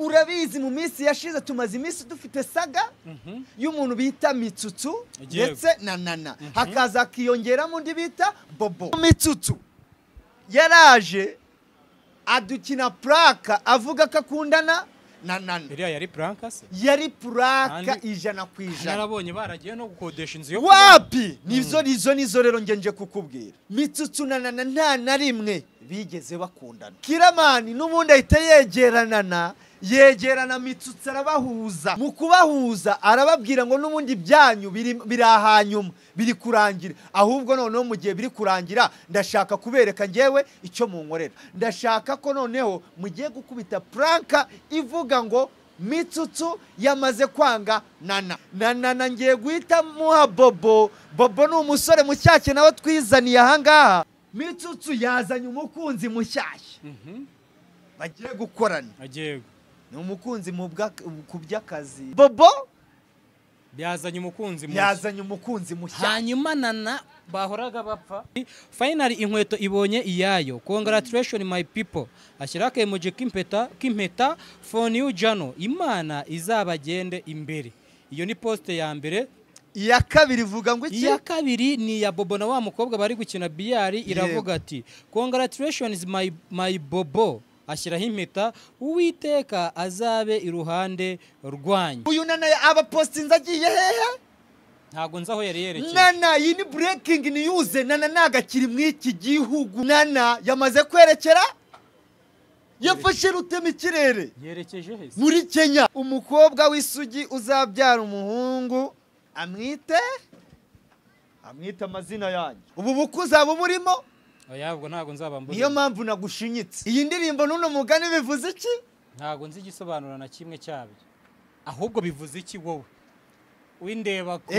Urabizi mu minsi yashize tumaze iminsi dufite saga y'umuntu bita Mitsutsu ndetse na Nana, hakaza akiyongeramo undi bita Bobo. Mitsutsu yaraje adukina prank avuga ko akundana na Nana. Iriya yari prank se? Yari prank 100%. Narabonye baragiye no gukodesha inzu yo wapi. Nizo nizo nizo rero ngenje kukubwira. Mitsutsu na Nana nta na rimwe bigeze bakundana. Kiramani n'ubundi ahita yegerana yegerana Mitsutsu arabahuza. Mu kubahuza arababwira ngo n'ubundi byanyu biri ahanyuma biri kurangira, ahubwo noneho mu gihe biri kurangira ndashaka kubereka ngewe icyo munkorera. Ndashaka ko noneho mugiye gukubita prank ivuga ngo Mitsutsu yamaze kwanga Nana. Na Nana ngiye guhita muha Bobo. Bobo ni umusore mushyashya nawe twizaniye ahangaha. Mitsutsu yazanye umukunzi mushyashya bagiye gukorana. Ni umukunzi ku by'akazi. Bobo yazanye umukunzi mushya. Yazanye umukunzi mushya. Hanyuma Nana bahoraga bapfa. Finally inkweto ibonye iyayo. Congratulations my people. Ashyira ka emoji k'impeta for new journal. Imana izabagende imbere. Iyo ni post ya mbere. Iya kabiri ivuga ngo iki? Iya kabiri ni ya Bobo na wa mukobwa bari gukina biyari, iravuga ati congratulations my Bobo. Ashyiraho impeta, Uwiteka azabe iruhande rwanyu. Uyu Nana aba postinze agiye hehe? Ntago nzi aho yari yerekeje. Nana iyi ni breaking news. Nana nagakiri mw'iki gihugu. Nana yamaze kwerekera, yafashe rutema ikirere, yerekeje he? Muri Kenya. Umukobwa w'isugi uzabyara umuhungu amwite amazina yanyu. Ubu bukuzaba burimo? Oya, ntago nzaba mburi. Niyo mpamvu nagushinyitse. Iyi ndirimbo n'uno mugani bivuze iki? Ntago nzi igisobanuro na kimwe cyabyo. Ahubwo bivuze iki wowe? Windeba ko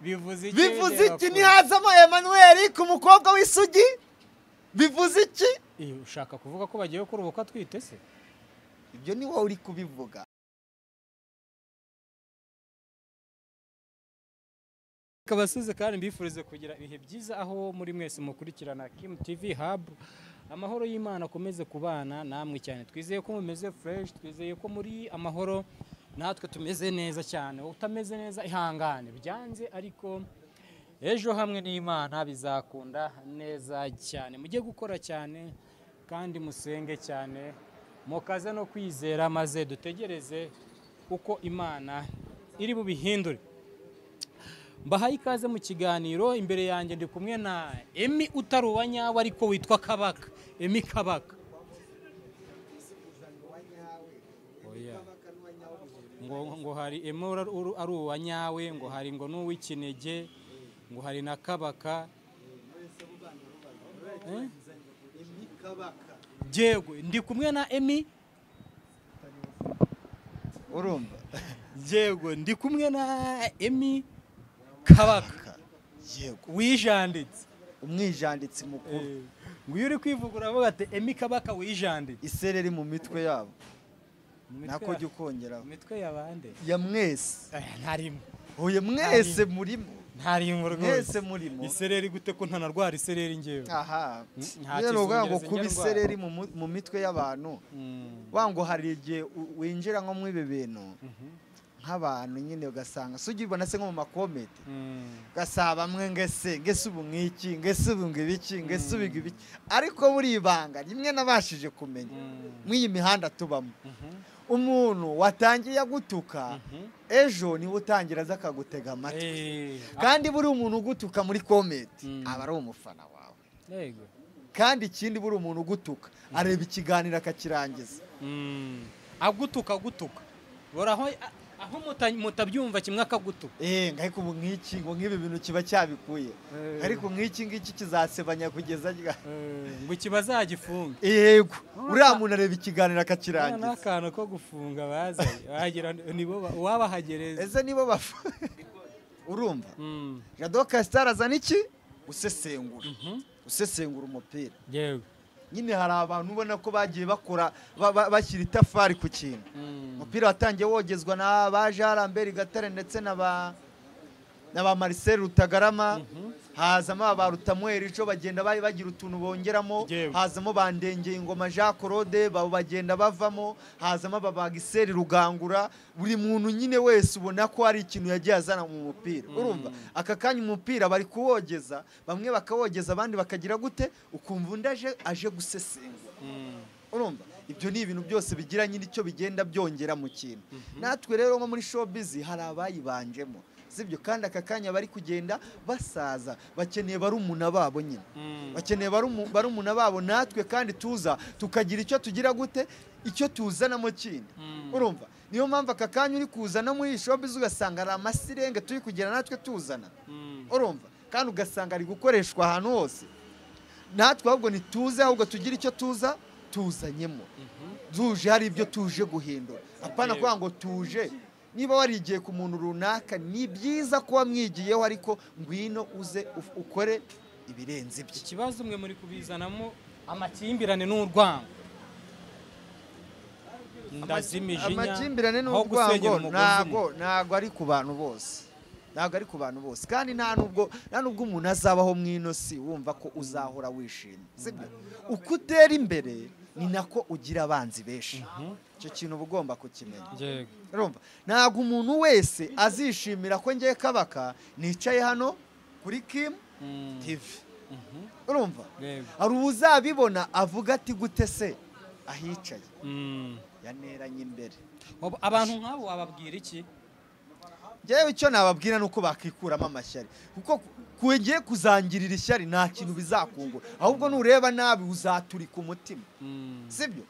bivuze iki? Bivuze iki? Nihazamo Emmanuel ku mukobwa w'isugi? Bivuze iki? Ushaka kuvuga ko bagiye gukora ubukwe twite se? Ibyo ni wowe uri kubivuga. Kabasuze kandi mbifurize kugira ibihe byiza aho muri mwese mukurikirana Kim TV Hub. Amahoro y'Imana akomeze kubana namwe cyane. Twizeye ko mumeze fresh, twizeye ko muri amahoro, natwe tumeze neza cyane. Utameze neza ihangane byanze, ariko ejo hamwe n'Imana bizakunda neza cyane. Mujye gukora cyane kandi musenge cyane, mukaze no kwizera, maze dutegereze uko Imana iri bubihindure. Mbahaye ikaze mu kiganiro. Imbere yanjye ndi kumwe na Emmy utari uwa nyawe ariko witwa Kabaka. Emmy Kabaka. Oya. Ngo hari Emmy ari uwa nyawe, ngo hari ngo n'uw'ikinege, ngo hari na Kabaka. Yego, ndi kumwe na Emmy. Urumva? Yego, ndi kumwe na Emmy Kabaka. Yego, wijanditse, umwijanditsi mukuru. Ngo iyo uri kwivuga uravuga ati Emmy Kabaka wijanditse. Isereri mu mitwe yabo. Nako jya ukongeraho. Mitwe yabande? Ya mwese. Ntarimo. Oya mwese murimo. Ntarimo rwose. Mwese murimo. Isereri gute ko ntanarwara isereri ngewe? Aha. Rero ngo kuba isereri mu mitwe y'abantu. Wango hari igihe winjira nko mu ibi bintu. Nk'abantu nyine ugasanga sugibona se nko mu makomete gasaba mwe ngese ubu nk'iki ngese ubu ngibiki ngese ubu ngibiki, ariko buri ibanga rimwe nabashije kumenya mw'iyi mihanda tubamo, umuntu watangiye gutuka ejo niwe utangira aza akagutega amatwi. Kandi buri umuntu ugutuka muri komete aba ari umufana wawe. Yego. Kandi ikindi buri umuntu ugutuka areba ikiganiro akakirangiza. Agutuka gutuka boraho aho mutabyumva kimwe akagutuka. Ariko ubu nk'iki ngo nk'ibi bintu kiba cyabikuye, ariko nk'iki ngiki kizasebanya kugeza ngo kibazagifunga. Yego, uriya muntu areba ikiganiro akakirangiza. N'akantu ko gufunga bazanye wagira nibo wabahagereza. Ese nibo bafu. Urumva? Jado Castar azana iki? Usesengura. Usesengura umupira. Yego. Nyine hari abantu ubona ko bagiye bakora bashyira itafari ku kintu. Umupira watangiye wogezwa na ba Jarambere Gatare ndetse na ba n'aba Marcel Rutagarama, hazamo aba Rutamuheri ico bagenda bagira utuntu bongeramo, hazamo bandengeye ingoma Jean Claude bagenda bavamo, hazamo aba Bagiseri Rugangura. Buri muntu nyine wese ubona ko ari ikintu yagiye azana mu mupira. Urumva aka kanya umupira bari kuwogeza, bamwe bakawogeza abandi bakagira gute, ukumva undi aje gusesengura. Urumva ibyo ni ibintu byose bigira nyine icyo bigenda byongera mu kintu. Natwe rero nko muri showbiz hari abayibanjemo, sibyo? Kandi aka kanya bari kugenda basaza, bakeneye barumuna babo nyine, bakeneye barumuna babo. Natwe kandi tuza tukagira icyo tugira gute, icyo tuzanamo kindi. Urumva niyo mpamvu aka kanya uri kuzana muri showbiz ugasanga ari amasirenge turi kugira natwe tuzana. Urumva kandi ugasanga ari gukoreshwa ahantu hose. Natwe ahubwo nituze, ahubwo tugira icyo tuza tuzanyemo, tuje hari ibyo tuje guhindura. Apana kwa ngo tuje niba warigiye ku muntu runaka ni byiza kuba mwigiyeho, ariko ngwino uze ukore ibirenze ibyo. Ikibazo umwe muri kubizanamo amakimbirane n'urwango, ndazimijinya. Amakimbirane n'urwango ntago ari ku bantu bose, ntago ari ku bantu bose. Kandi nta nubwo umuntu azabaho mwino si wumva ko uzahora wishimye, sibyo? Uko utera imbere ni nako ugira abanzi benshi. Icyo kintu uba ugomba kukimenya. Urumva ntabwo umuntu wese azishimira ko ngiye Kabaka nicaye hano kuri Kim TV. Urumva hari uzabibona avuga ati gute se ahicaye yaneranye imbere. Abantu nk'abo wababwira iki? Njyewe icyo nababwira nuko bakikuramo amashyari, kuko kugiye kuzangirira ishyari nta kintu bizakungura, ahubwo nureba nabi uzaturika umutima, sibyo?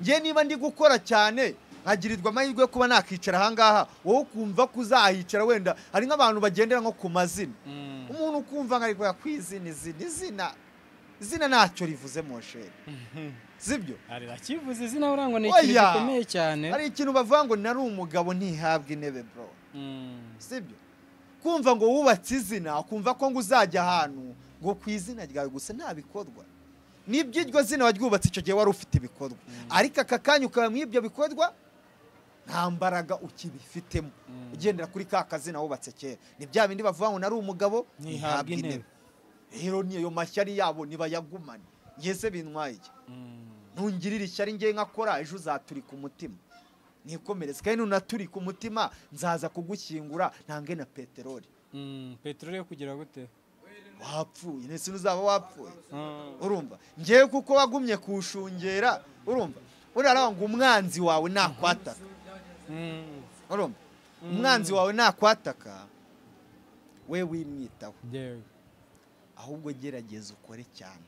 Njye niba ndi gukora cyane nkagirirwa amahirwe yo kuba nakicara ahangaha, wowe ukumva ko uzahicara. Wenda hari nk'abantu bagendera nko ku mazina, umuntu ukumva nka ariko yakwizina izina izina ntacyo rivuze moshere, sibyo? Ari rakivuze izina urangwa ni ikintu gikomeye cyane. Hari ikintu bavuga ngo nari umugabo ntihabwa intebe bro, sibyo? Kumva ngo wubatse izina ukumva ko ngo uzajya ahantu ngo ku izina ryawe gusa nta bikorwa. Nibyo iryo zina waryubatse icyo gihe wari ufite ibikorwa, ariko aka kanya ukaba mu ibyo bikorwa nta mbaraga ukibifitemo, ugendera kuri ka kazina wubatse kera. Ni bya bindi bavuga ngo nari umugabo ntihabwa intebe. Rero niyo mashyari yabo nibayagumane. Ngeze bintwaye iki? Ntungirire ishyari ngiye nkakora ejo uzaturika umutima. Nikomereze kandi nunaturika umutima nzaza kugushyingura ntange na peteroli. Peteroli yo kugira gute? Wapfuye nese uzaba wapfuye. Urumva ngiye kuko wagumye kushungera. Urumva urara ngo umwanzi wawe nakwataka. Urumva umwanzi wawe nakwataka we wimwitaho, ahubwo gerageza ukore cyane.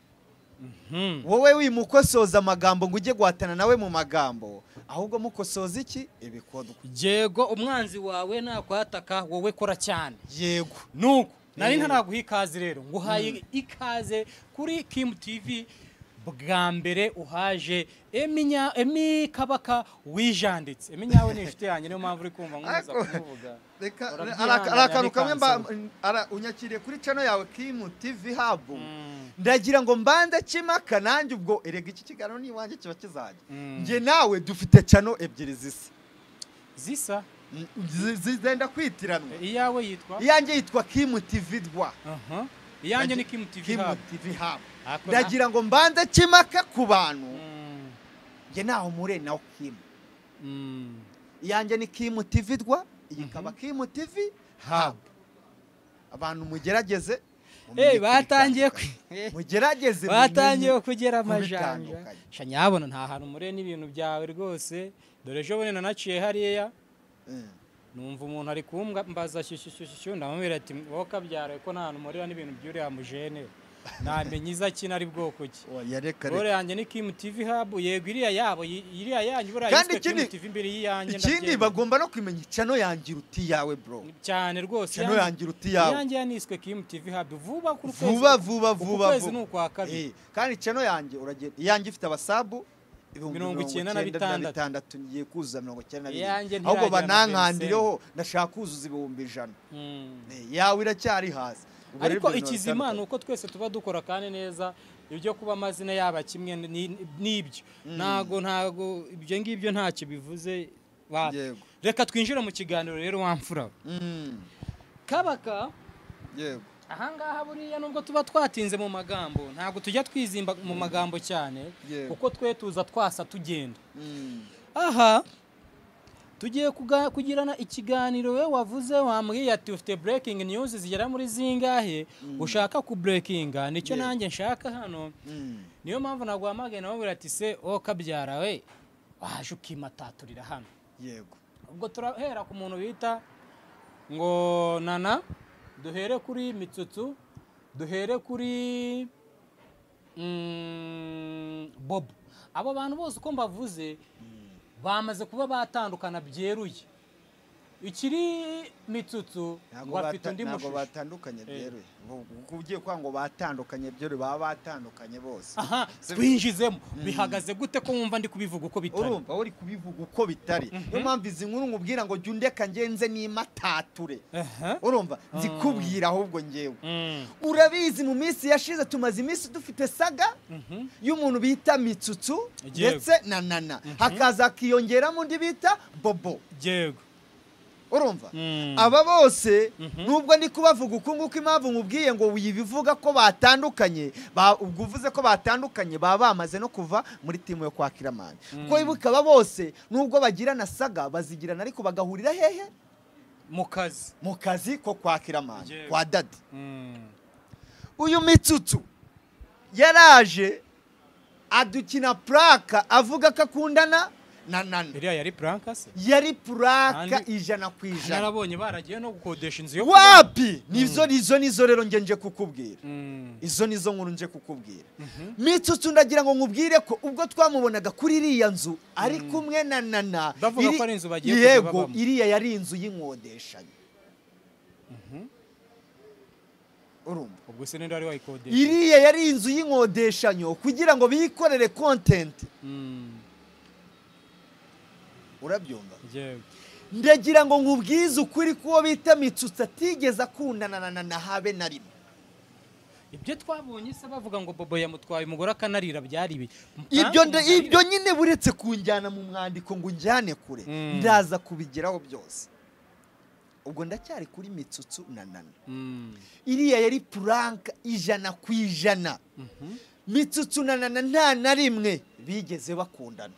Wowe wimukosoza amagambo ngo ujye guhatana nawe mu magambo, ahubwo mukosoza iki? Ibikorwa. Yego, umwanzi wawe nakwataka wowe kora cyane. Yego nuko nari ntaraguha ikaze rero, nguhaye ikaze kuri Kim TV bwa mbere uhaje. Emi Kabaka wijanditse. Emi nyawe ni inshuti yanjye, niyo mpamvu uri kumva nkomeza kumuvuga. Reka arakantu kamwe unyakiriye kuri channel yawe Kim TV Hub. Ndagira ngo mbanze kimaka nanjye ubwo erega iki kiganiro ni iwanjye kiba kizajya. Nge nawe dufite channel ebyiri zisa zizenda kwitiranwa. Iyawe yitwa? Iyanjye yitwa Kim TV Dwa. Iyanjye ni Kim TV Hub. Kim TV Hub. Ndagira ngo mbanze kimaka ku bantu. Nge naho mure naho Kim. Iyanjye ni Kim TV Dwa, iyi kaba Kim TV Hub. Abantu mugerageze. Batangiye mugerageze batangiye kugera amajanja. Shanyabona nta hantu mure n'ibintu byawe rwose. Dore ejo bone nanaciye hariya numva umuntu ari kumbaza shyushyushyushyushu, ndamubwira ati wowe kabyara ko nta hantu murira n'ibintu by'uriya mujene namenye iza kina ari bwoko ki. Bore yanjye ni Kim TV Hub. Yego iriya yabo iriya yanyu buriya yitwa Kim TV imbere yiyanjye. Ikindi bagomba no kumenya channel yanjye uti yawe bro. Cyane rwose channel yanjye uti yawe. Yanjye yaniswe Kim TV Hub vuba kuri kwezi. Vuba. Kwezi ni ukwa kabiri. Kandi channel yanjye uragenda iyanjye ifite abasabu 96 ngiye kuzuza 92, ahubwo banankandireho ndashaka kuzuza 100,000. Yawe iracyari hasi. Ariko ikizima ni uko twese tuba dukora kandi neza, ibyo kuba amazina yaba kimwe n'ibyo ntago ibyo ngibyo ntacyo bivuze. Reka twinjire mu kiganiro rero wamfura. Kabaka. Yego. Ahangaha buriya nubwo tuba twatinze mu magambo, ntabwo tujya twizimba mu magambo cyane, kuko twe tuza twasa tugenda. Aha tugiye kugirana ikiganiro. We wavuze, wambwiye ati ufite breaking news zigera muri zingahe ushaka ku breakinga, nicyo nanjye nshaka hano. Niyo mpamvu naguhamagaye, nawe ati se o kabyara we waje ukimataturira hano. Yego. Ubwo turahera ku muntu bita ngo Nana, duhere kuri Mitsutsu, duhere kuri Bob. Abo bantu bose uko mbavuze bamaze kuba batandukana byeruye. Ikiri Mitsutsu ngo afite undi ntabwo mushusho. Batandukanye byeruye. Kuko ugiye kwanga ngo batandukanye byeruye, baba batandukanye bose. Aha twinjizemo bihagaze gute ko wumva ndi kubivuga uko bitari? Urumva uri kubivuga uko bitari. Niyo mpamvu izi nkuru nkubwira ngo jya undeka ngenze n'imatature. Urumva nzikubwira ahubwo ngewe. Urabizi mu minsi yashize tumaze iminsi dufite saga y'umuntu bita Mitsutsu ndetse na Nana, hakaza hakiyongeramo undi bita Bobo. Yego. Urumva aba bose nubwo ndi kubavuga uku nguku, impamvu nkubwiye ngo wibivuga ko batandukanye, ubwo uvuze ko batandukanye baba bamaze no kuva muri timu yo kwa Kiramani. Kuko wibuka aba bose nubwo bagirana saga bazigirana, ariko bagahurira hehe? Mu kazi. Mu kazi ko kwa Kiramani, kwa Dadi. Uyu Mitsutsu yaraje adukina plaka avuga ko akundana na Nana. Iriya yari pranka se? Yari pranka 100%. Narabonye baragiye no gukodesha inzu yo wapi. Nizo nizo nizo rero nge nje kukubwira. Izo nizo nkuru nje kukubwira. Mitsutsu ndagira ngo nkubwire ko ubwo twamubonaga kuri iriya nzu ari kumwe na Nana, bavuga ko ari inzu bagiye kujya babamo. Yego, iriya yari inzu y'inkodeshanyo. Urumva ubwo se ninde wari wayikodesha? Iriya yari inzu y'inkodeshanyo kugira ngo bikorere content. Urabyumva? Yego. Ndagira ngo nkubwize ukuri kuwo bita Mitsutsu atigeze akundana na Nana habe na rimwe. Ibyo twabonye se bavuga ngo Bobo yamutwaye umugore akanarira byari ibi. Ibyo nyine buretse kunjyana mu mwandiko ngo unjyane kure, ndaza kubigeraho byose. Ubwo ndacyari kuri Mitsutsu na Nana. Iriya yari prank 100%. Mitsutsu na Nana nta na rimwe bigeze bakundana.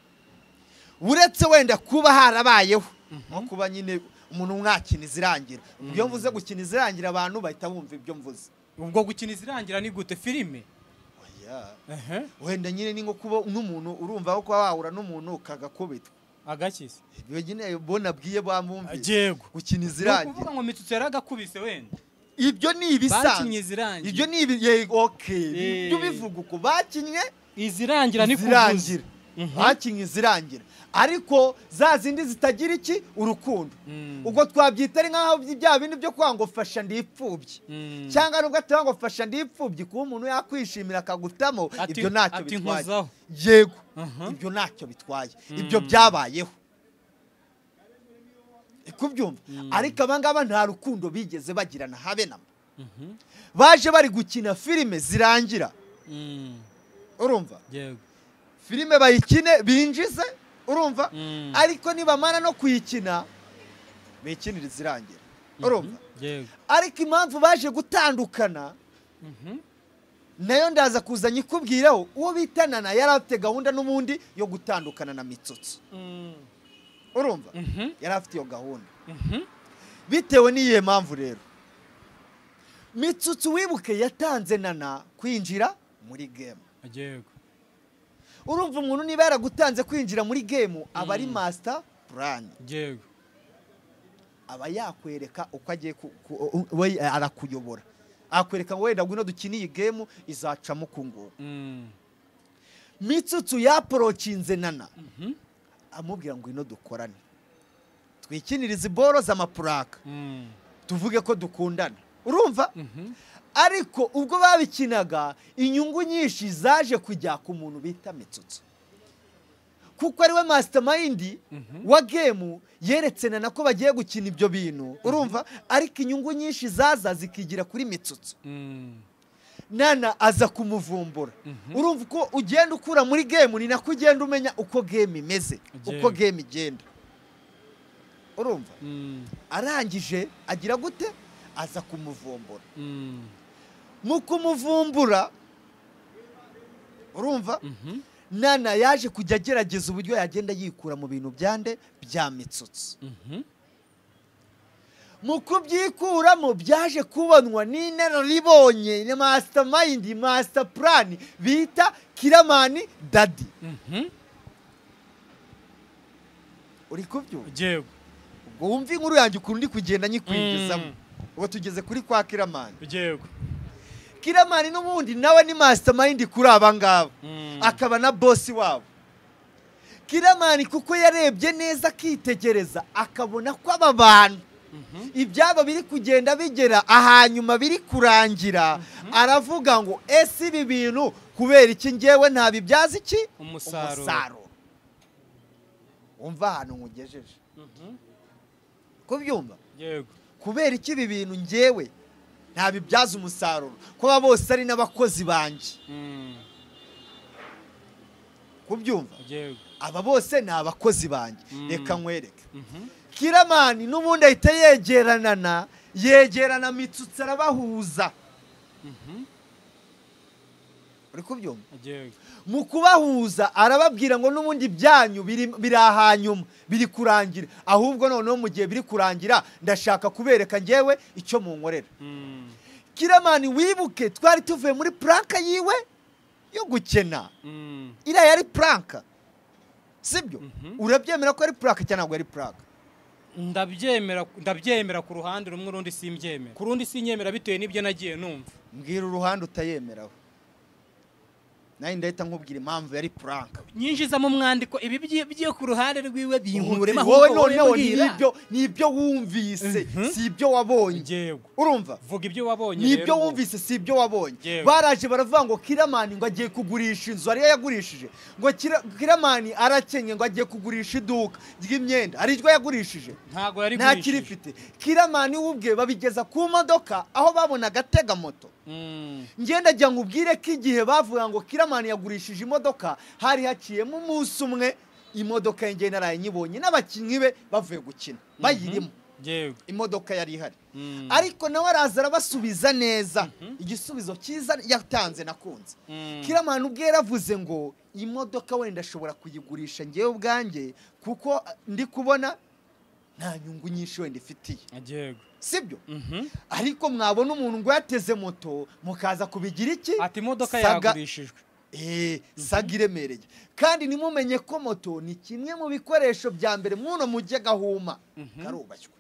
Uretse wenda kuba harabayeho nko kuba nyine umuntu mwakina izirangira. Iyo mvuze gukina izirangira abantu bahita bumva ibyo mvuze. Ubwo gukina izirangira ni gute? Filime? Oya. Wenda nyine ni nko kuba n'umuntu urumva ko wahura n'umuntu kagakubitwa. Agakize. Ibyo nyine bona bwiye bamwumvise. Yego. Gukina izirangira. Kuvuga ngo Mitsutsu yaragakubise wenda. Ibyo ni ibisanzwe. Bakinye izirangira. Ibyo ni ibi, okay. Ibyo bivuga uko bakinye izirangira ni kuvuza. Bakinye izirangira. Ariko za zindi zitagira iki urukundo. Ubwo twabyita ari nkaho bya bindi byo kwanga ngo fasha ndipfubye. Cyangwa nubwo atanga ngo fasha ndipfubye kuba umuntu yakwishimira akagutamo, ibyo ntacyo bitwaye. Yego. Ibyo ntacyo bitwaye. Ibyo byabayeho. Ikubyumva. Ariko abangaba nta rukundo bigeze bagirana habe namba. Baje bari gukina filime zirangira. Urumva? Yego. Filime bayikine binjize, urumva? Ariko nibamara no kuyikina bikinira izirangira. Urumva? Yego. Ariko impamvu baje gutandukana nayo ndaza kuza nyikubwiraho. Uwo bita Nana yari afite gahunda n'ubundi yo gutandukana na Mitsutsu. Urumva? Yari afite iyo gahunda. Bitewe n'iyihe mpamvu rero Mitsutsu wibuke yatanze Nana kwinjira muri game. Yego. Urumva umuntu niba yaragutanze kwinjira muri game aba ari master plan. Yego. Aba yakwereka uko agiye we arakuyobora. Akwereka ngo wenda ngwino dukine iyi game izacamo kunguka. Mitsutsu yaprocinze Nana. Amubwira ngo ino dukorane. Twikinirize boro z'amapuraka. Tuvuge ko dukundana. Urumva? Ariko ubwo babikinaga inyungu nyinshi zaje kujya ku muntu bita Mitsutsu. Kuko ari we mastermind wa game yeretse Nana ko bagiye gukina ibyo bintu. Urumva? Ariko inyungu nyinshi zaza zikigira kuri Mitsutsu. Nana aza kumuvumbura. Urumva uko ugenda ukura muri game ni nako ugenda umenya uko game imeze, uko game igenda. Urumva? Arangije agira gute? Aza kumuvumbura. Mu kumuvumbura urumva Nana yaje kujya agerageza uburyo yagenda yikura mu bintu byande bya Mitsutsu. Mu kubyikuramo byaje kubonwa n'inararibonye ni mastermind, master plan bita Kiramani Daddy. Uri kubyumva? Yego. Ubwo wumva inkuru yanjye ukuntu ndi kugenda nyikwinjizamo. Ubwo tugeze kuri kwa Kiramani. Yego. Kiramani n'ubundi nawe ni mastermind kuri aba ngaba, akaba na boss wabo. Kiramani kuko yarebye neza akitegereza akabona ko aba bantu ibyabo biri kugenda bigera ahanyuma biri kurangira, aravuga ngo ese ibi bintu kubera iki ngewe ntabibyaza iki umusaruro. Umva ahantu nkugejeje. Kubyumva? Yego. Kubera iki ibi bintu ngewe ntabibyaza umusaruro kuba bose ari n'abakozi banjye. Kubyumva? Yego. Aba bose ni abakozi banjye. Reka nkwereke. Kiramani n'ubundi ahita yegerana yegerana Mitsutsu arabahuza. Uri kubyumva? Yego. Mu kubahuza arababwira ngo n'ubundi byanyu biri ahanyuma biri kurangira, ahubwo noneho mu gihe biri kurangira ndashaka kubereka ngewe icyo munkorera. Kiramani wibuke twari tuvuye muri prank yiwe yo gukena. Iriya yari prank, sibyo? Urabyemera ko ari prank cyangwa ntabwo ari prank? Ndabyemera ku ruhande rumwe, urundi simbyemera. Ku rundi sinyemera bitewe n'ibyo nagiye numva. Mbwira uruhande utayemeraho. Nayo ndahita nkubwira impamvu yari prank. Nyinjiza mu mwandiko ibi byo ku ruhande rwiwe binkurema. Wowe noneho nibyo wumvise si ibyo wabonye. Yego. Urumva? Vuga ibyo wabonye rero. Nibyo wumvise si ibyo wabonye. Baraje baravuga ngo Kiramani ngo agiye kugurisha inzu ariyo yagurishije. Ngo Kiramani arakenye ngo agiye kugurisha iduka ry'imyenda ariryo yagurishije. Ntago yari gurishije. Nta kirifite. Kiramani ubwe babigeza ku modoka aho babonaga atega moto. Ngenda jya nkubwire ko igihe bavuga ngo Kiramani yagurishije imodoka hari haciyemo umunsi umwe imodoka ye naraye nyibonye n'abakinnyi be bavuye gukina bayirimo. Yego. Imodoka yari ihari. Ariko nawe araza arabasubiza neza. Igisubizo cyiza yatanze nakunze. Kiramani ubwe yaravuze ngo imodoka wenda ashobora kuyigurisha ngewe ubwanjye kuko ndi kubona nta nyungu nyinshi wenda ifitiye. Yego. Sibyo? Ariko mwabona umuntu ngo yateze moto mukaza kubigira iki? Ati imodoka yagurishijwe. Saga iremereye. Kandi nimumenye ko moto ni kimwe mu bikoresho bya mbere muno mujye gahuma karubashywe.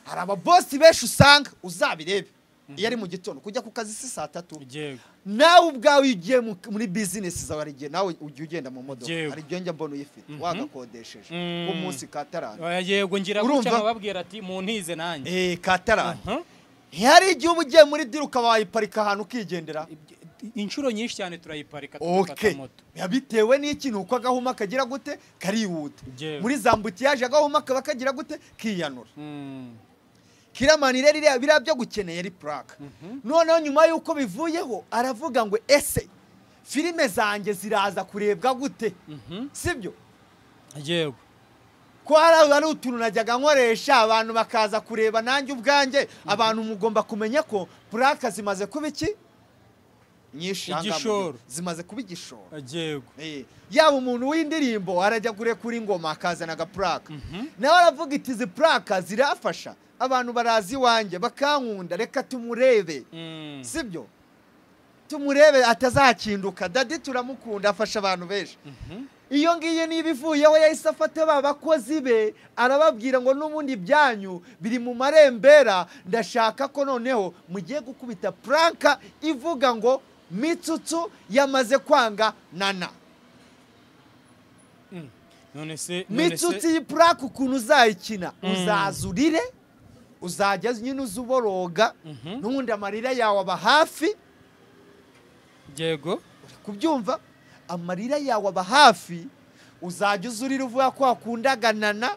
Hari ababosi benshi usanga uzabirebe iyo ari mu gitondo kujya ku kazi si saa 3. Nawe ubwawe ugiye muri business zawe hari igihe nawe ujya ugenda mu modoka, hari igihe njya mbona uyifite wagakodesheje ku munsi katarana. Yego, ngira gutya nkababwira ati muntize nanjye. Katarana. Ntihari igihe uba ugiye muri diri ukaba wayiparika ahantu ukigendera. Inshuro nyinshi cyane turayiparika tugafata moto. Bitewe n'iki? Nuko agahuma kagira gute karihuta. Muri zambutiyaje agahuma kaba kagira gute kiyanura. Kiramani rero biriya byo gukeneye yari prank. Noneho nyuma yuko bivuyeho aravuga ngo ese filime zanjye ziraza kurebwa gute? Sibyo? Yego. Ko hari utuntu najyaga nkoresha abantu bakaza kureba nanjye ubwanjye. Abantu mugomba kumenya ko prank zimaze kuba iki? Nyinshi igishoro. Zimaze kuba igishoro. Yego. Yaba umuntu w'indirimbo arajya kurekura ingoma akazana aga prank. Nawe aravuga iti izi prank zirafasha abantu barazi iwanjye bakankunda, reka tumurebe. Sibyo? Tumurebe atazakinduka. Daddy turamukunda afasha abantu benshi. Iyo ngiye niba ivuyeho yahise afata ba bakozi be arababwira ngo n'ubundi byanyu biri mu marembera, ndashaka ko noneho mugiye gukubita prank ivuga ngo Mitsutsu yamaze kwanga Nana. None se Mitsutsu iyi prank ukuntu uzayikina uzazurire, uzajya nyine uzuboroga n'ubundi amarira yawe aba hafi. Yego. Uri kubyumva? Amarira yawe aba hafi, uzajya uzurira uvuga ko wakundaga Nana.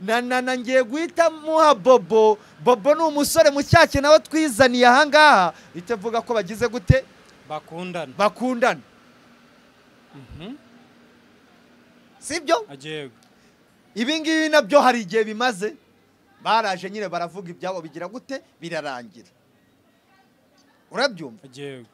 Nana ngiye guhita muha Bobo. Bobo ni umusore mushyashya nawe twizaniye aha ngaha, itavuga ko bagize gute? Bakundana. Bakundana. Sibyo? Yego. Ibi ngibi nabyo hari igihe bimaze. Baraje nyine baravuga ibyabo bigira gute birarangira. Urabyumva? Yego.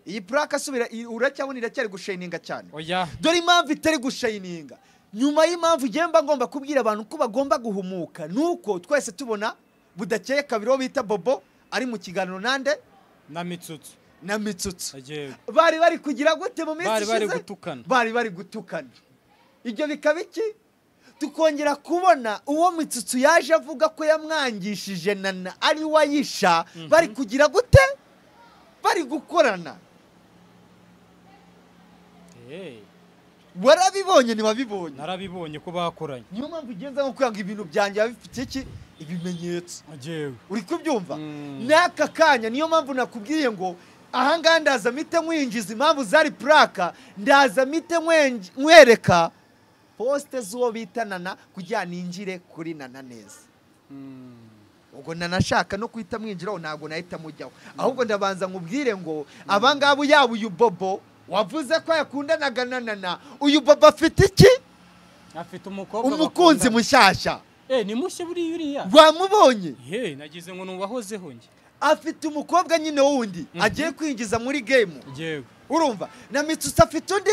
Iyi prank asubira uracyabona iracyari gushininga cyane. Oya. Dore impamvu itari gushininga. Nyuma y'impamvu igenda ngomba kubwira abantu ko bagomba guhumuka nuko twese tubona budakeye kabiri bita Bobo ari mu kiganiro nande na Mitsutsu. Na Mitsutsu. Yego. Bari bari kugira gute mu minsi ishize? Bari bari gutukana. Bari bari gutukana. Ibyo bikaba iki? Tukongera kubona uwo Mitsutsu yaje avuga ko yamwangishije Nana ari wayisha bari kugira gute? Bari gukorana. Warabibonye ni wabibonye? Narabibonye ko bakoranye. Niyo mpamvu ugenza nko kwanga ibintu byanjye bifite iki ibimenyetso. Yego. Uri kubyumva? N'aka kanya niyo mpamvu nakubwiye ngo aha ngaha ndaza mite nkwinjiza impamvu zari prank, ndaza mite nkwereka poste z'uwo bita Nana kugira ninjire kuri Nana neza. Ubwo nanashaka no kwita mwinjiraho ntago nahita mujyaho. Ahubwo ndabanza nkubwire ngo abangabo yaba uyu Bobo wavuze ko yakundanaga na Nana, uyu Bobo afite iki? Afite umukobwa umukunzi mushyashya. Ni mushya buri yuriya. Wamubonye? Nagize ngo nuwahozeho nge. Afite umukobwa nyine wundi agiye kwinjiza muri game. Yego. Urumva? Na Mitsutsu afite undi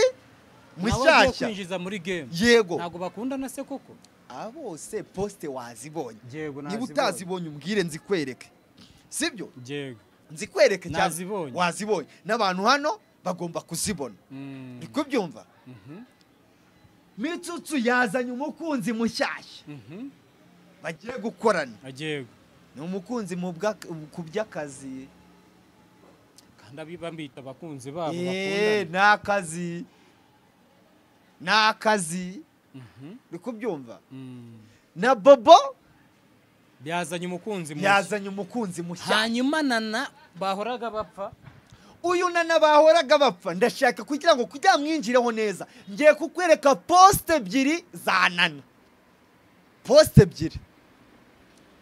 mushyashya kwinjiza muri game. Yego. Ntago bakundana se koko? Abose poste wazibonye. Yego nazibonye. Niba utazibonye umbwire nzikwereke. Sibyo? Yego. Nzikwereke cyane. Nazibonye. Wazibonye. N'abantu hano bagomba kuzibona. Ni kubyumva? Mitsutsu yazanye umukunzi mushyashya. Bagiye gukorana. Yego. Ni umukunzi mu kubyakazi. Kandi abibambita abakunzi babo bakundana. Nakazi. Nakazi. Uri kubyumva? Na Bobo yazanye umukunzi mushya. Yazanye umukunzi mushya. Hanyuma Nana bahoraga bapfa. Uyu Nana bahoraga bapfa ndashaka kugira ngo kujya mwinjireho neza. Ngiye kukwereka poste ebyiri za Nana. Poste ebyiri.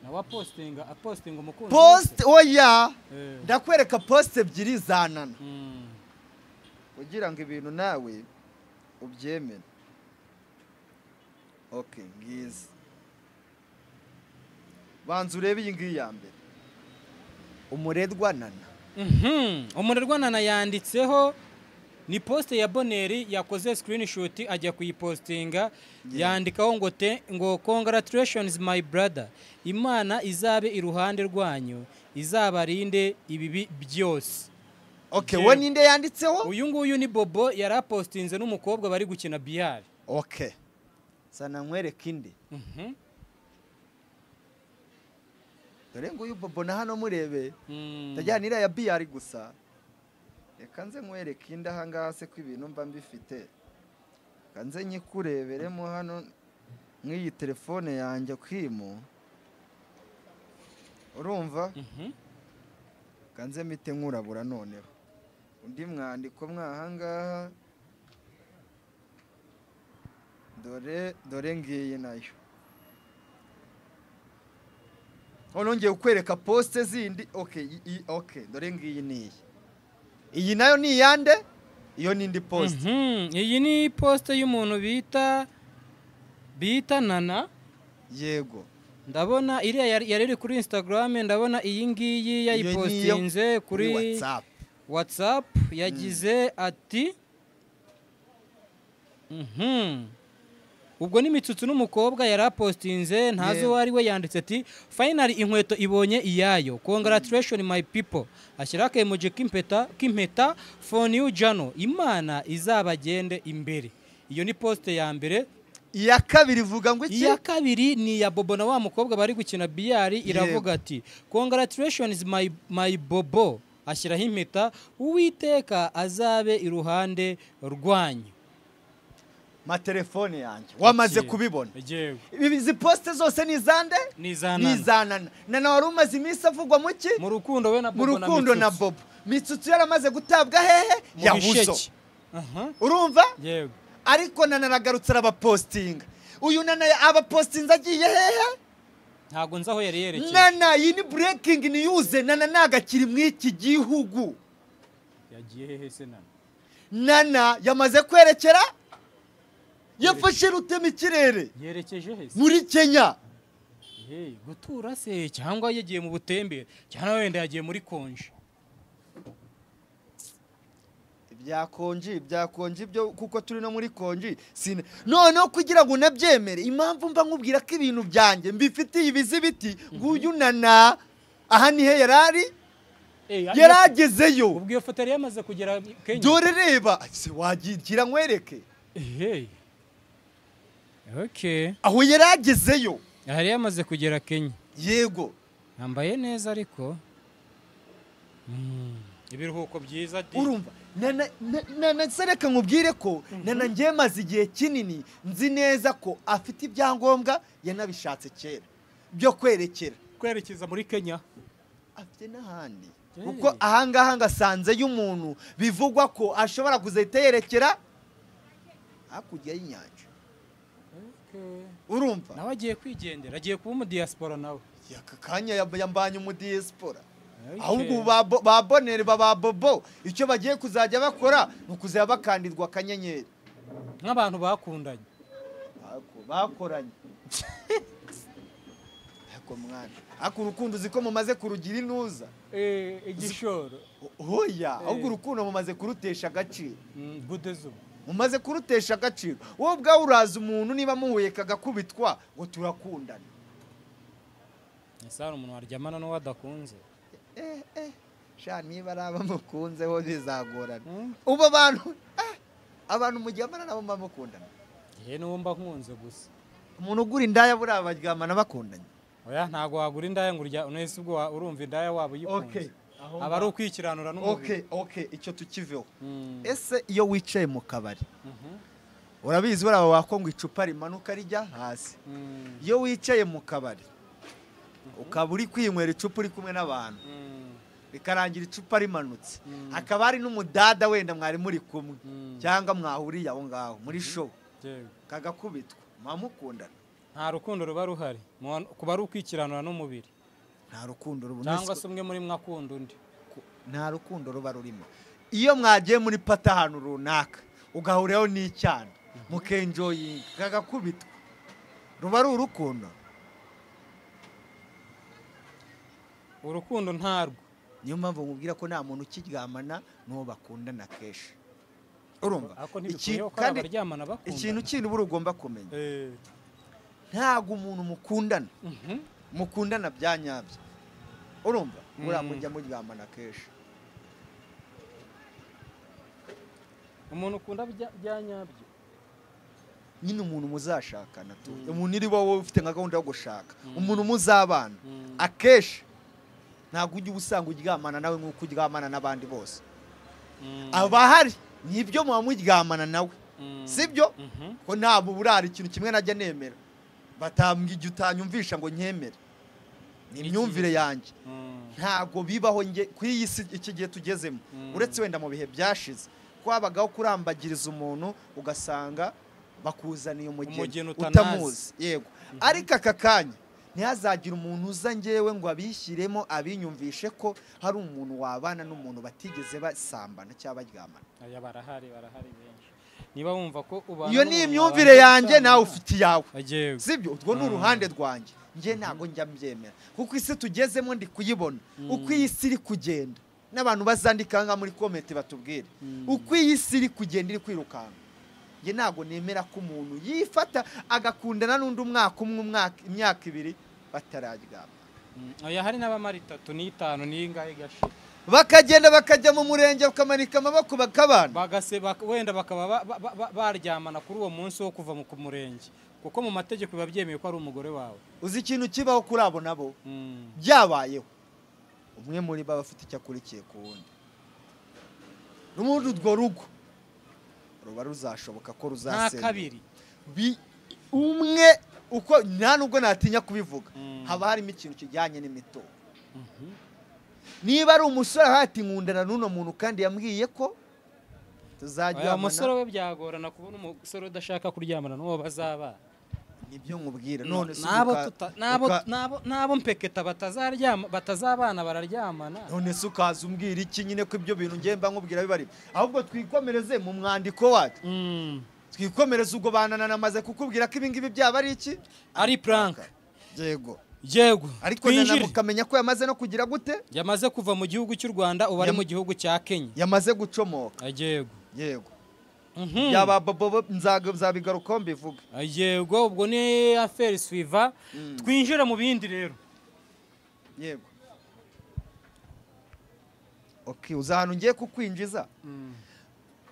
Nawa postinga apostinga umukunzi. Poste oya. Ndakwereka poste ebyiri za Nana. Kugira ngo ibintu nawe ubyemere. Okay, ngizi. Banza urebe iyi ngiyi ya mbere. Umuredwa Nana. Umurerwa Nana yanditseho ni poste ya Boneri yakoze screenshot ajya kuyipostinga yandikaho ngo ngo congratulations my brother, Imana izabe iruhande rwanyu izabarinde ibibi byose. Okay, we ninde yanditseho? Uyu nguyu ni Bobo yarapostinze n'umukobwa bari gukina billard. Okay. Sana nkwereke indi. Dore nguyu Bobo na hano murebe. Tajyanira ya billard gusa. Reka nze nkwereke indi aha ngaha se ko ibintu mba mbifite. Reka nze nyikureberemo hano nk'iyi telefone yanjye kwimu. Urumva? Reka nze mite nkurabura noneho. Undi mwandiko mwaha ngaha. Dore ngiyi nayo. None ngiye kukwereka poste zindi. Okay, okay, dore ngiyi niyi. Iyi nayo ni yande? Iyo ni indi post. Iyi ni poste y'umuntu bita Nana. Yego. Ndabona iriya yari kuri Instagram, ndabona iyi ngiyi yayipostinze kuri WhatsApp yagize ati Ubwo ni Mitsutsu n'umukobwa yarapostinze ntazo wari we yanditse ati finally inkweto ibonye iyayo, congratulations my people, ashyira ka emoji k'impeta for new journal, Imana izabagende imbere. Iyo ni poste ya mbere. Iya kabiri ivuga ngo iki? Iya kabiri ni ya Bobo na wa mukobwa bari gukina billard, iravuga ati congratulations my Bobo, ashyiraho impeta, Uwiteka azabe iruhande rwanyu. Ma telefone yanjye wamaze kubibona. Izi poste zose ni zande? Ni za Nana. Nana wari umaze iminsi avugwa mu ki? Mu rukundo we na Bobo. Mu rukundo na Bobo. Mitsutsu yaramaze gutabwa hehe? Yahuzo. Urumva? Yego. Ariko Nana aragarutse arabapostinga. Uyu Nana abapostinze agiye hehe? Ntago nzi aho yari yerekeje. Nana iyi ni breaking news. Nana nagakiri mw'iki gihugu. Yagiye hehe se Nana? Nana yamaze kwerekera, yafashe rutema ikirere yerekeje he? Muri Kenya. Gutura se cyangwa yagiye mu butembere cyangwa wenda yagiye muri konje. Ibya konji byo kuko turi no muri konji sina. Noneho kugira ngo unabyemere, impamvu mba nkubwira ko ibintu byanjye mbifitiye ibizibiti, nguyu Nana aha nihe yarari, yaragezeyo. Ubwo iyo foto yari yamaze kugera Kenya. Dore reba se, wagira nkwereke. Okay. Aho yaragezeyo. Yari yamaze kugera Kenya. Yego. Yambaye neza ariko. Ibiruhuko byiza di. Urumva Nana se, reka nkubwire ko Nana ngiye maze igihe kinini nzi neza ko afite ibyangombwa, yanabishatse kera byo kwerekera kwerekeza muri Kenya. Afite n'ahandi, kuko ahangaha ngasanze y'umuntu bivugwa ko ashobora kuzahita yerekera hakurya y'inyanja. Urumva? Nawe agiye kwigendera, agiye kuba umudiaspora nawe. Aka kanya yambanye umudiaspora. Ahubwo ba Bonere, ba Bobo, icyo bagiye kuzajya bakora ni ukuzajya bakandirwa akanyenyeri nk'abantu bakundanye. Bakoranye. Ariko mwana, ariko urukundo uzi ko mumaze kurugira intuza? Igishoro. Oya, ahubwo urukundo mumaze kurutesha agaciro. Gudezo. Mumaze kurutesha agaciro. Wowe ubwawe uraza umuntu niba muhuye kagakubitwa ngo turakundana. Ese hari umuntu waryamana n'uwo adakunze? Sha, niba ari abamukunze ho bizagorana. Ubu abantu abantu muryamana nabo muba mukundana? Yewe, n'uwo mba nkunze gusa. Umuntu ugura indaya buriya baryamana bakundanye? Oya, ntabwo wagura indaya ngo urya unese. Ubwo urumva indaya waba uyikunze, aba ari ukwikiranura n'umubiri. Okay, icyo tukiveho. Ese iyo wicaye mu kabari, urabizi buriya wako ngo icupa rimanuka rijya hasi, iyo wicaye mu kabari ukaba uri kwinywera icupa uri kumwe n'abantu, bikarangira icupa rimanutse, hakaba hari n'umudada wenda mwari muri kumwe cyangwa mwahuriye aho ngaho muri show, kagakubitwa, muba mukundana? Nta rukundo ruba ruhari. Kuba ari ukwikiranura n'umubiri. Nta rukundo ruba. Cyangwa se umwe muri mwe akunda undi. Nta rukundo ruba rurimo. Iyo mwagiye muri party ahantu runaka, ugahuriraho n'icyana, mukenjoyinga, kagakubitwa, ruba ari urukundo? Urukundo ntarwo. Niyo mpamvu nkubwira ko nta muntu ukiryamana n'uwo bakundana kenshi, urumva? Ariko ntibikwiye ko hari Kandi abaryamana bakundana. ikintu kindi buri ugomba kumenya, ntabwo umuntu mukundana, mukundana bya nyabyo, urumva, buriya mujya muryamana kenshi. Umuntu ukunda bya nyabyo? Nyine umuntu muzashakana tu, umuntu uri wowe ufite nka gahunda yo gushaka, umuntu muzabana, akenshi ntabwo ujya uba usanga uryamana nawe nk'uko uryamana n'abandi bose. Abahari nibyo muba muryamana nawe, sibyo? Mhm. Ko ntabwo burara ikintu kimwe najya nemera, batambwa igihe utanyumvisha ngo nkemere, ni imyumvire yanjye. Ntabwo bibaho nge kuri iyi si iki gihe tugezemo, uretse wenda mu bihe byashize ko habagaho kurambagiriza umuntu ugasanga bakuzaniye umugeni Umugeni utanazi. utamuzi. Yego, ariko aka kanya ntihazagire umuntu uza ngewe ngo abishyiremo, abinyumvishe ko hari umuntu wabana n'umuntu batigeze basambana cyangwa baryamana. Aya, barahari, barahari benshi. Niba wumva ko ubana Iyo ni n'umuntu imyumvire wabanje yanjye, nawe gusambana, ufite iyawe. Yego. Sibyo? Utwo ni uruhande rwanjye. Njye ntabwo njya mbyemera, kuko isi tugezemo ndi kuyibona uko iyi si iri kugenda, n'abantu bazandika nka muri comment batubwire uko iyi si iri kugenda, iri kwirukanka. Njye ntabwo nemera ko umuntu yifata agakundana n'undi umwaka umwe, umwaka, imyaka 2 batararyama. Oya, hari n'abamara 3 n'5 n'ingahe igashira. Bakagenda bakajya mu murenge, bakamanika amaboko, bakabana. Bagase wenda bakaba baryamana kuri uwo munsi wo kuva ku murenge, kuko mu mategeko biba byemewe ko ari umugore wawe. Uzi ikintu kibaho kuri abo nabo? Byabayeho, umwe muri bo aba afite icyo akurikiye ku wundi, n'ubundi urwo rugo ruba ruzashoboka ko Nta ruzasenyuka. kabiri. Umwe uko nta nubwo natinya kubivuga, haba harimo ikintu kijyanye n'imitungo. Niba ari umusore ati nkundana n'uno muntu kandi yambwiye ko Oya, tuzaryamana. umusore we byagorana kubona umusore udashaka kuryamana n'uwo bazabana. Nibyo nkubwira. None se N'abo n'abo mpeketa batazaryama, batazabana, bararyamana. None se ukaza umbwira iki nyine ko ibyo bintu ngiye mba nkubwira biba ari? Ahubwo twikomereze mu mwandiko wacu. Twikomereze. Ubwo banana namaze kukubwira ko ibi ngibi byaba ari iki? Ari prank. Yego. Yego. Ariko mukamenya ko yamaze no kugira gute? Yamaze kuva mu gihugu cy'u Rwanda ubu ari mu gihugu cya Kenya. Yamaze gucomoka. Yego. Yego. Yaba bobo nzabigarukaho mbivuga. Yego, ubwo ni affaire suiva. Twinjira mu bindi rero. Yego. Okay, uzahanu ngiye kukwinjiza.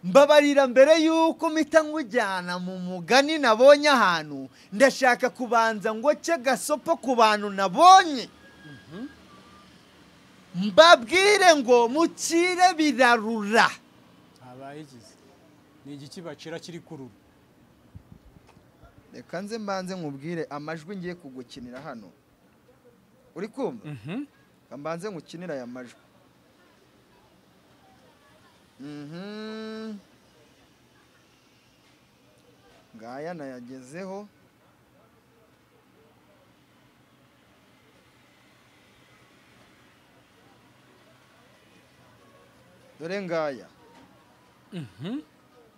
Mbabarira mbere yuko mpita nkujyana mu mugani nabonye ahantu, ndashaka kubanza ngo ce gasopo ku bantu nabonye. Mbabwire ngo mukire birarura. Abayigize ni igiki bacira kiri kurura. Reka nze mbanze nkubwire amajwi ngiye kugukinira hano. Uri kumva? Mbanze ngukinira aya majwi. Ngaya nayagezeho. Dore ngaya.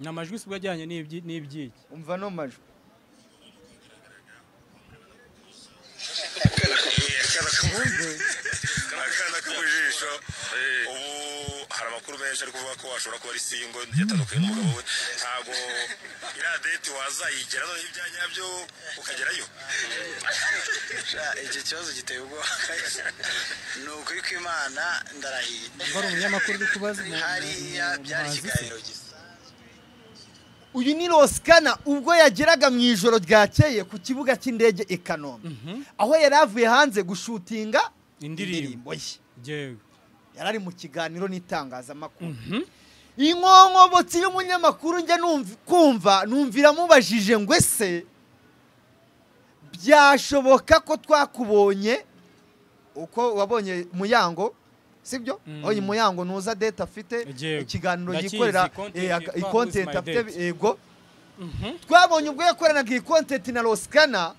Ni amajwi si ajyanye n'ibyiki. Umva no majwi. Akana k'umujisho. Ubu hari amakuru menshi ari kuvuga ko ashobora kuba ari singo yatandukanye n'umugabo we. Ntago iriya date wazayigera noneho ibyanyabyo ukagerayo. Iki kibazo giteye ubwoba. Ni ukuri kw'Imana ndarahiye. Bari umunyamakuru uri kubaza hariya byari ikiganiro gisa. Uyu ni Roskana ubwo yageraga mu ijoro ryakeye ku kibuga cy'indege i Kanombe. Aho yari avuye hanze gushutinga indirimbo ye. Yego. Yarari mu kiganiro n'itangazamakuru. Inkonkobotsi y'umunyamakuru njye kumva numvira mubajije ngo ese byashoboka ko twakubonye uko wabonye Muyango, sibyo? Oyi Muyango nuza date afite ikiganiro yikorera content afite yego. Twabonye ubwo yakoranaga iyi content na Roskana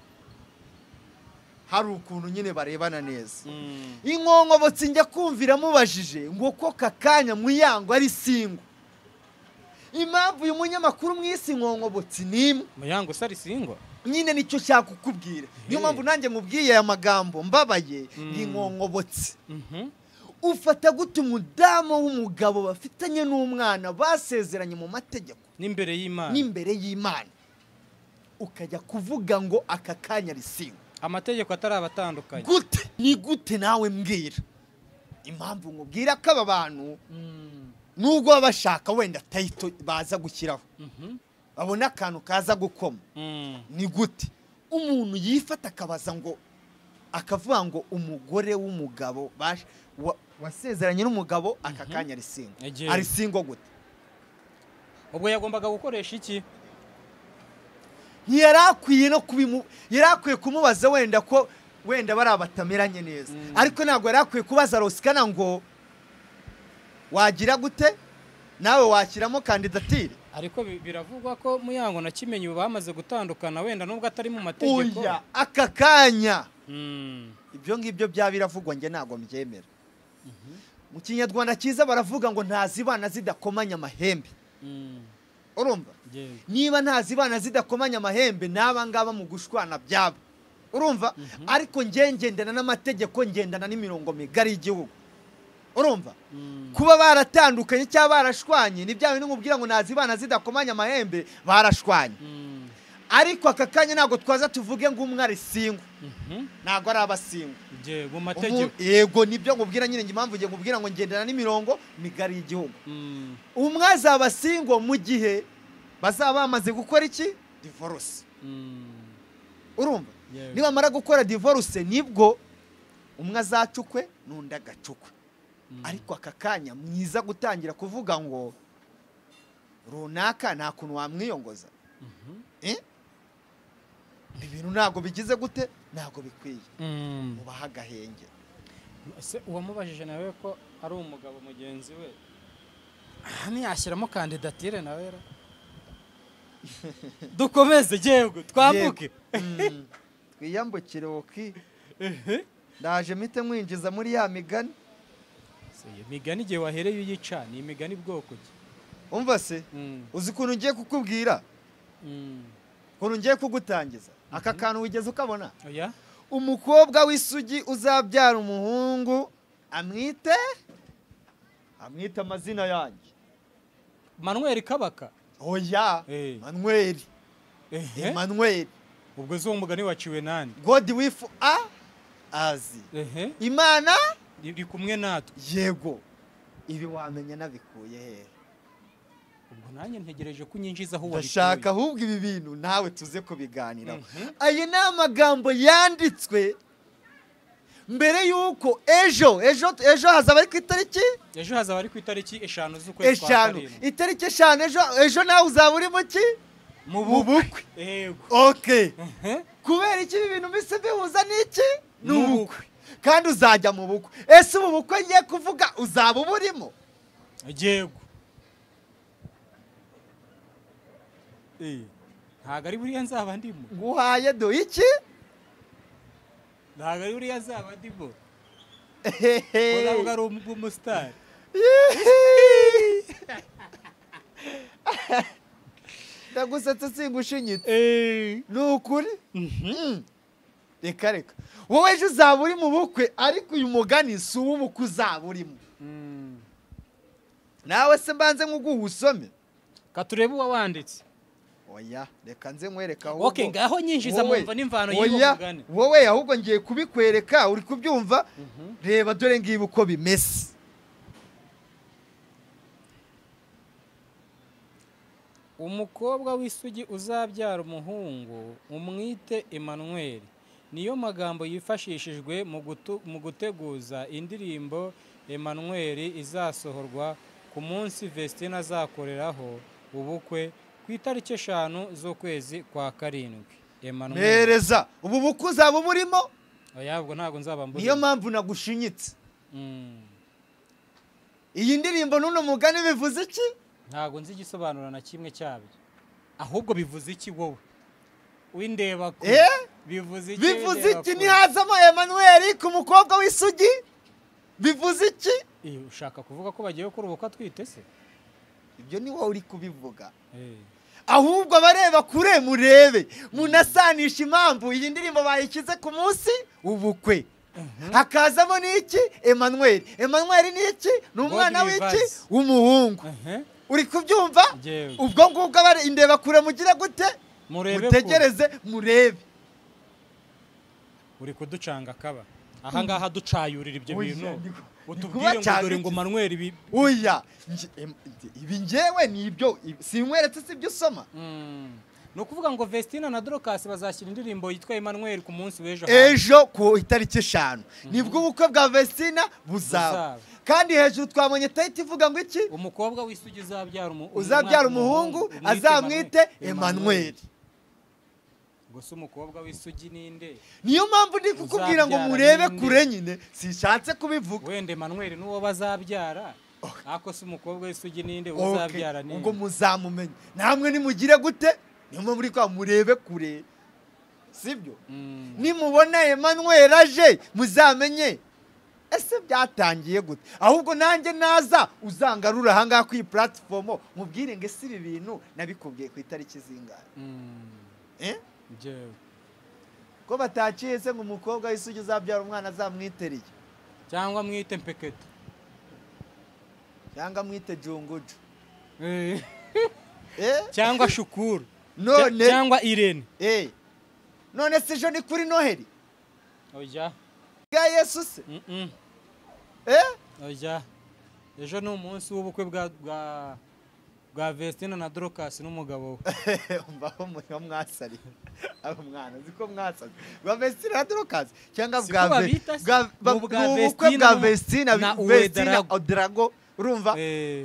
hari ukuntu nyine barebana neza. Inkonkobotsi njya kumvira mubajije ngo ko kakanya Muyango ari singo. Impamvu uyu munyamakuru mwisi inkonkobotsi nimwe. Muyango sari singo? Nyine nicyo nshaka kukubwira. Niyo mpamvu nanjye mubwiye aya magambo mbabaye inkonkobotsi. Ufata gute umudamu w'umugabo bafitanye n'umwana basezeranye mu mategeko n'imbere y'Imana, n'imbere y'Imana, ukajya kuvuga ngo aka kanya ari singo? Amategeko atarabatandukanye. Gute? Ni gute nawe mbwira? Impamvu nkubwira ko aba bantu nubwo bashaka wenda title baza gushyiraho, babona akantu kaza gukoma. Ni gute umuntu yifata akabaza ngo akavuga ngo umugore w'umugabo wasezeranye n'umugabo aka kanya ari singo? Ari singo gute? Ubwo yagombaga gukoresha iki? Ntiyarakwiye no kubimu, yarakwiye kumubaza wenda ko wenda bari abatameranye neza. Ariko ntabwo yarakwiye kubaza Roskana ngo wagira gute nawe washyiramo kandidatire. Ariko biravugwa ko Muyango na Kimenyi bamaze gutandukana wenda nubwo atari mu mategeko. Oya, aka kanya ibyo ngibyo bya biravugwa nge ntabwo mbyemera. Mu Kinyarwanda cyiza baravuga ngo ntazibana zidakomanya amahembe. Urumva? Niba ntazibana zidakomanya amahembe naba ngaba mu gushwana byabo. Urumva? Ariko nge ngendana n'amategeko, ngendana n'imirongo migari y'igihugu. Urumva? Kuba baratandukanye cyangwa barashwanye ni bya bintu nkubwira ngo ntazibana zidakomanya amahembe, barashwanye. Ariko aka kanya ntabwo twaza tuvuge ngo umwe ari singo. Ntabwo ari abasingo. Yego, mategeko. Yego, nibyo nkubwira nyine impamvu ngiye nkubwira ngo ngendana n'imirongo migari y'igihugu. Umwe azaba singo mu gihe bazaba bamaze gukora iki? Divorce. Urumva? Nibamara gukora divorce nibwo umwe azacukwe n'undi agacukwe. Ariko aka kanya mwiza gutangira kuvuga ngo runaka nta kuntu wamwiyongoza. Ibintu ntabwo bigize gute, ntabwo bikwiye. Mubaha agahenge. Ese uwamubajije nawe ko ari umugabo mugenzi we ntiyashyiramo kandidatire nawe ra? Dukomeze yego, twambuke. Twiyambukire oki. Ndaje mpite mwinjiza muri ya migani. Se migani igihe wahereye uyica ni imigani bwoko ki? Umva se, uzi ukuntu ngiye kukubwira? Ukuntu ngiye kugutangiza? Aka kantu wigeze ukabona? Oya. Umukobwa w'isugi uzabyara umuhungu amwite amazina yanjye. Manuel Kabaka. Oya, Manuel. Emmanuel. Ubwo zo umugani waciwe nani? God with a azi. Imana iri kumwe natwe. Yego. Ibi wamenya nabikuye he? Ubwo nanjye ntegereje kunyinjiza aho wabikuye. Ndashaka ahubwo ibi bintu nawe tuze kubiganiraho. Ayo ni amagambo yanditswe mbere yuko ejo hazaba ari ku itariki? Ejo hazaba ari ku itariki 5 z'ukwezi kwa karindwi. Itariki 5 ejo nawe uzaba uri mu ki? Mu bukwe. Yego. Okay. Kubera iki ibi bintu bise bihuza n'iki? N'ubukwe. Kandi uzajya mu bukwe. Ese ubu bukwe ngiye kuvuga uzaba uburimo? Yego. Ntago ari buriya nzaba ndimo. Nguhaye do iki? Ntago ari buriya nzaba ndimo. Ko ntabwo ari umusitari. Ndagusetse singushinyitse. Ni ukuri? Reka reka. Wowe ejo uzaba uri mu bukwe ariko uyu mugani si uw'ubukwe uzaba urimo. Nawe se mbanze nkuguhe usome. Katurebe uwawanditse. Oya, reka nze nkwereka ahubwo. Okay, ngaho nyinjiza mumva n'imvano y'uwo mugani. Wowe ahubwo ngiye kubikwereka uri kubyumva. Reba dore ngibi uko bimeze. Umukobwa w'isugi uzabyara umuhungu umwite Emmanuel. Niyo magambo yifashishijwe mu guteguza indirimbo Emmanuel izasohorwa ku munsi Vestine azakoreraho ubukwe ku itariki 5 z'ukwezi kwa karindwi. Emmanuel. Mereza, ubu bukwe uzaba burimo? Oya, ubwo ntago nzaba mburimo. Niyo mpamvu nagushinyitse. Iyi ndirimbo n'uno mugani bivuze iki? Ntago nzi igisobanuro na kimwe cyabyo. Ahubwo bivuze iki wowe? Windeba ko bivuze iki? Bivuze iki nihazamo Emmanuel ku mukobwa w'isugi? Bivuze iki? Ushaka kuvuga ko bagiye gukora ubukwe atwite se? Ibyo ni wowe uri kubivuga. Ahubwo abareba kure murebe munasanisha impamvu iyi ndirimbo bayishyize ku munsi ubukwe. Hakazamo n'iki? Emmanuel. Emmanuel ni iki? Ni umwana w'iki? W'umuhungu. Uri kubyumva? Ubwo ngubwo abari indeba kure mugira gute? Mutegereze murebe. Uri kuducanga kaba. Aha ngaha ducayurira ibyo bintu. Utubwire ngo dore ngo Manuel ibi. Oya, ibi ngewe ni ibyo sinkweretse si ibyo usoma. Ni ukuvuga ngo Vestine na Dorcas bazashyira indirimbo yitwa Emmanuel ku munsi w'ejo. Ejo ku itariki 5 nibwo ubukwe bwa Vestine buzaba. Kandi hejuru twabonye title ivuga ngo iki? Umukobwa w'isugi uzabyara umuhungu azamwite Emmanuel. Gusa umukobwa w'isugi ninde? Niyo mpamvu ndi kukubwira ngo murebe kure nyine, sishatse kubivuga. Wende Emmanuel nuwo bazabyara. Ako se umukobwa w'isugi ninde uzabyara ninde? Ubwo muzamumenye. Namwe nimugire gute? Niyo muri kwa murebe kure. Sibyo? Nimubona Emmanuel aje muzamenye ese byatangiye gute. Ahubwo nanjye naza uzangarura aha ngaha kuri platform mubwire ngo ese ibi bintu nabikubwiye ku itariki zingana. Ko bataciye se ngo umukobwa w'isugi uzabyara umwana azamwitereye cyangwa mwite Mpeketo cyangwa mwite Junguju cyangwa Shukuru none cyangwa Irene. None se ejo ni kuri Noheli? Oya. Bwa Yesu se? Oya. Ejo ni umunsi w'ubukwe bwa Vestine na Dorcas n'umugabo we. Umvaho muri mwasari. Abo mwana ziko mwasari. Bwa Vestine na Dorcas cyangwa bwa ubukwe bwa Vestine na Odrago. Urumva?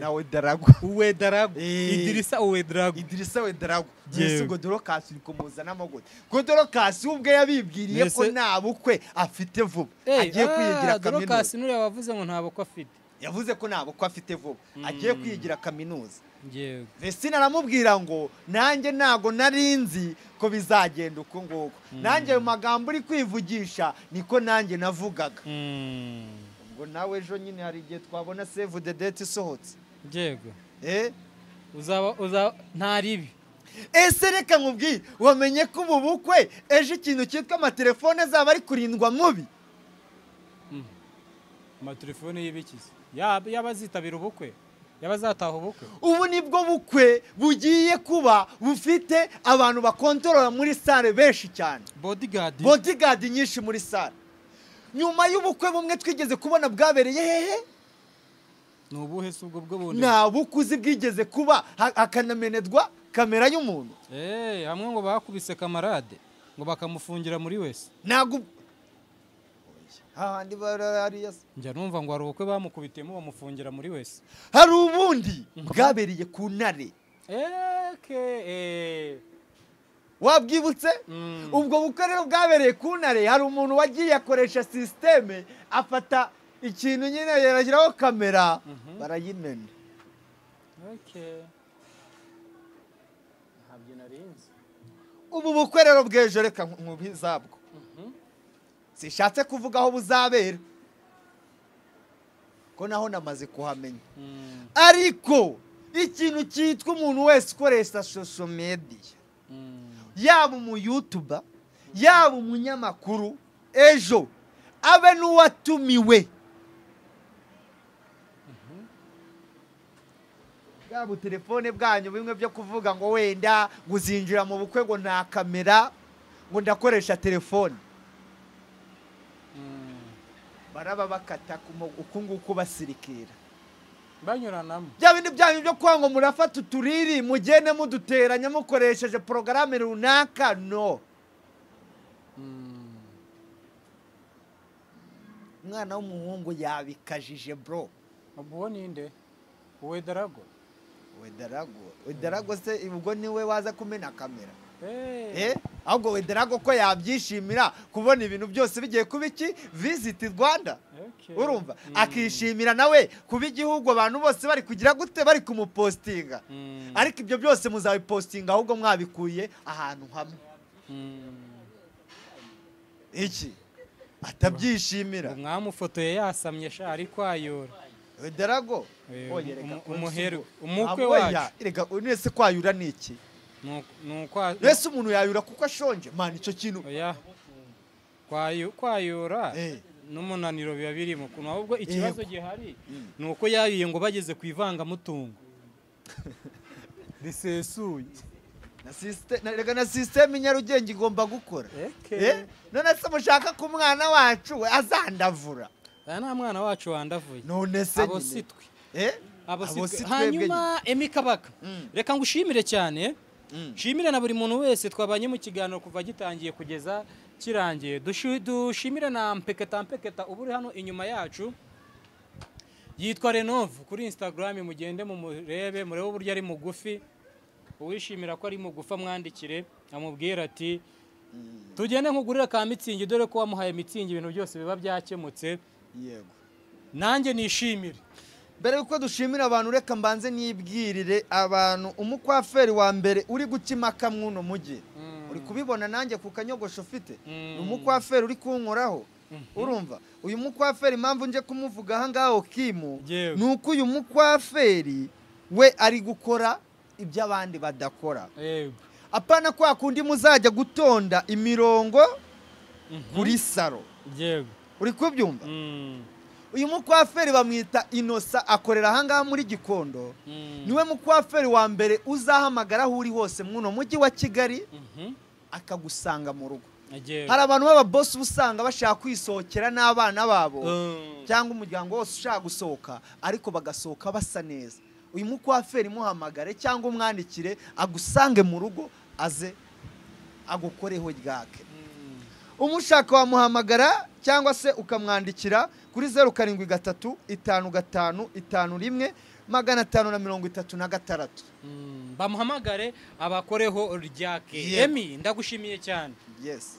Na Odrago. Uwedrago. Idirisa Uwedrago. Idirisa Uwedrago. Yesu ngo Dorcas uri kumuzana gute? Ngo Dorcas ubwe yabibwiriye ko nta bukwe afite vuba. Agiye kwiyigira kaminuza. Dorcas nuriya wavuze ngo nta bukwe afite. Yavuze ko nta bukwe afite vuba. Agiye kwiyigira kaminuza. Vestine aramubwira ngo nanjye ntago narinzi ko bizagenda uko nguko. Nanjye ayo magambo uri kwivugisha niko nanjye navugaga. Ubwo nawe ejo nyine hari igihe twabona save the date isohotse. Yego. Uzaba nta ribi. Ese reka nkubwire, wamenye ko ubu bukwe ejo ikintu cyitwa amatelefone azaba ari kurindwa mubi? Amatelefone y'ibikize yaba azitabira ubukwe, yaba azataha ubukwe. Ubu nibwo bukwe bugiye kuba bufite abantu bakontorora muri sale benshi cyane, bodyguard nyinshi muri sale. Nyuma y'ubukwe bumwe twigeze kubona bwabereye hehe? Ni ubuhe se ubwo bwo bundi? Nta bukuzi bwigeze kuba hakanamenedwa kamera y'umuntu. Hamwe ngo bakubise kamarade ngo bakamufungira muri wese. Ntabwo hahandi barariya. Njya numva ngo hari ubukwe bamukubitiyemo bamufungira muri wese. Hari ubundi bwabereye ku Ntare. Wabwibutse? Ubwo bukwe rero bwabereye ku Ntare, hari umuntu wagiye akoresha systeme afata ikintu nyine yarashyiraho kamera barayimena. Ubu bukwe rero bw'ejo reka nkubizabwo. Sishatse kuvuga aho buzabera ko naho namaze kuhamenya. Ariko ikintu cyitwa umuntu wese ukoresha social media, yaba umu YouTuber, yaba umunyamakuru, ejo abe n'uwatumiwe, bwa telefone bwanyu bimwe byo kuvuga ngo wenda nguzinjira mu bukwe ngo nta kamera ngo ndakoresha telefone, baraba bakata uku nguku basirikira banyuranamo. Bya bindi byanyu byo kuba ngo murafata uturiri mugende muduteranya mukoresheje porogaramu runaka, no. Umwana w'umuhungu yabikajije bro. Ubwo ninde? Uwedarago. Uwedarago se ubwo niwe waza kumena kamera? Ahubwo Wederago ko yabyishimira kubona ibintu byose bigiye kuba iki Visit Rwanda. Urumva akishimira nawe kuba igihugu abantu bose bari kugira gute, bari kumupostinga. Ariko ibyo byose muzabipostinga ahubwo mwabikuye ahantu hamwe. Iki atabyishimira. Mwamufotoye yasamye sha ari kwayura. Wederago umuheru umukwe wacu. Erega unese kwayura niki? Nuko wese umuntu yayura kuko ashonje man icyo kintu. Oya. Kwayura n'umunaniro biba birimo kuno, ahubwo ikibazo gihari nuko yayuye ngo bageze ku ivangamutungo risesuye. Na system rega na system Nyarugenge igomba gukora. None se mushaka ku mwana wacu we azandavura? Aya nta mwana wacu wandavuye. None se abo sitwe. Abo sitwe. Hanyuma Emmy Kabaka, reka ngushimire cyane. Shimire na buri muntu wese twabanye mu kiganiro kuva gitangiye kugeza kirangiye. Dushimire na Mpeketa ubu uri hano inyuma yacu, yitwa Renov kuri Instagram, mugende mumurebe, murebe uburyo ari mugufi. Uwishimira ko ari mugufa mwandikire amubwira ati tugende nkugurira ka mitsingi, dore ko wamuhaye mitsingi ibintu byose biba byakemutse. Yego, nanjye nishimire. Mbere yuko dushimira abantu reka mbanze nibwirire abantu umukwaferi wa mbere uri gukimaka mwuno mujyi. Uri kubibona nanjye ku kanyogosho ufite. Ni umukwaferi uri kunkoraho. Urumva uyu mukwaferi impamvu nje kumuvuga aha ngaho Kimu, nuko uyu mukwaferi we ari gukora ibyo abandi badakora. Apana kwa kundi muzajya gutonda imirongo kuri saro. Uri kubyumva? Uyu mukwaferi bamwita Inosa, akorera ahangaha muri Gikondo. Niwe mukwaferi wa mbere uzahamagara aho uri hose mwuno mujyi wa Kigali akagusanga mu rugo. Hari abantu baba boss usanga bashaka kwisohokera n'abana babo cyangwa umuryango wose ushaka gusohoka, ariko bagasohoka basa neza. Uyu mukwaferi muhamagare cyangwa umwandikire agusange mu rugo aze agukoreho ryake. Umushaka wamuhamagara cyangwa se ukamwandikira kuri 073 55 51 536. Bamuhamagare abakoreho ryake. Emmy ndagushimiye cyane. Yes.